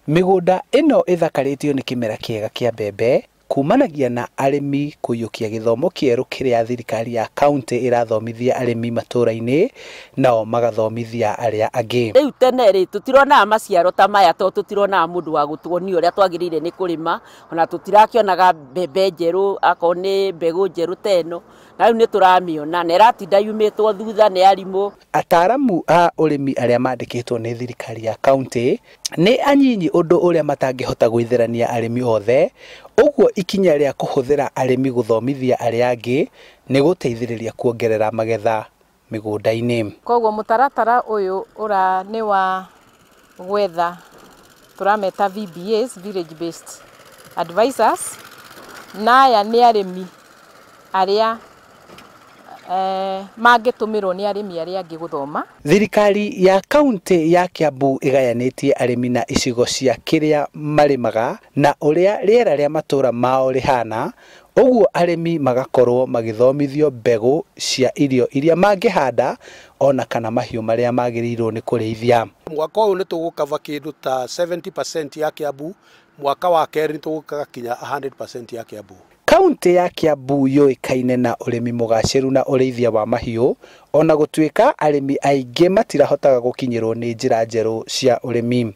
Mĩgũnda ĩno ĩthakarĩtio nĩ kĩmera kĩega kĩa mbembe kumanagia na arĩmi kũiyũkia gĩthomo kĩerũ kĩrĩa thirikari ya kaunti ĩrathomithia arĩmi matũũra-inĩ, nao magathomithia arĩa angĩ. Rĩu tene rĩ, tũtironaga maciaro ta maya tondũ tũtironaga mũndũ wa gũtuonia ũrĩa twagĩrĩire nĩ kũrĩma, ona tũtirakĩonaga mbembe njerũ, akorwo nĩ mbegũ njerũ ta ĩno, na rĩu nĩ tũramĩona na ĩratinda yumĩtwo thutha nĩ arimũ. Ataaramu a ũrĩmi arĩa mandĩkĩtwo nĩ thirikari ya kaunti nĩ anyinyi ũndũ ũrĩa matangĩhota gwĩthĩrania arĩmi othe, ũguo ikinya rĩa kũhũthĩra arĩmi gũthomithia arĩa angĩ nĩ gũteithĩrĩria kuongerera magetha mĩgũnda-inĩ. Koguo mũtaratara ũyũ ũra nĩ wa gwetha tũrameta VBAs, village based advisors, na aya nĩ arĩmi arĩa mangĩtũmĩrwo nĩ arĩmi arĩa angĩ gũthoma. Thirikari ya kaunti ya Kiambu ĩgayanĩtie arĩmi na icigo cia kĩrĩa marĩmaga na ũrĩa rĩera rĩa matũũra mao rĩhana, ũguo arĩmi magakorwo magĩthomithio mbegũ cia irio iria mangĩhanda ona kana mahiũ marĩa magĩrĩirwo nĩ kũrĩithia. Mwaka ũyũ nĩ tũgũkava kĩndũ ta 70% ya Kiambu, mwaka wa kerĩ nĩ tũgũkinya 100% ya Kiambu. Kaunti ya Kiambu yũĩkaine na ũrĩmi mũgacĩru na ũrĩithia wa mahiũ, ona gũtuĩka arĩmi aingĩ matirahotaga gũkinyĩrwo nĩ njĩra njerũ cia ũrĩmi.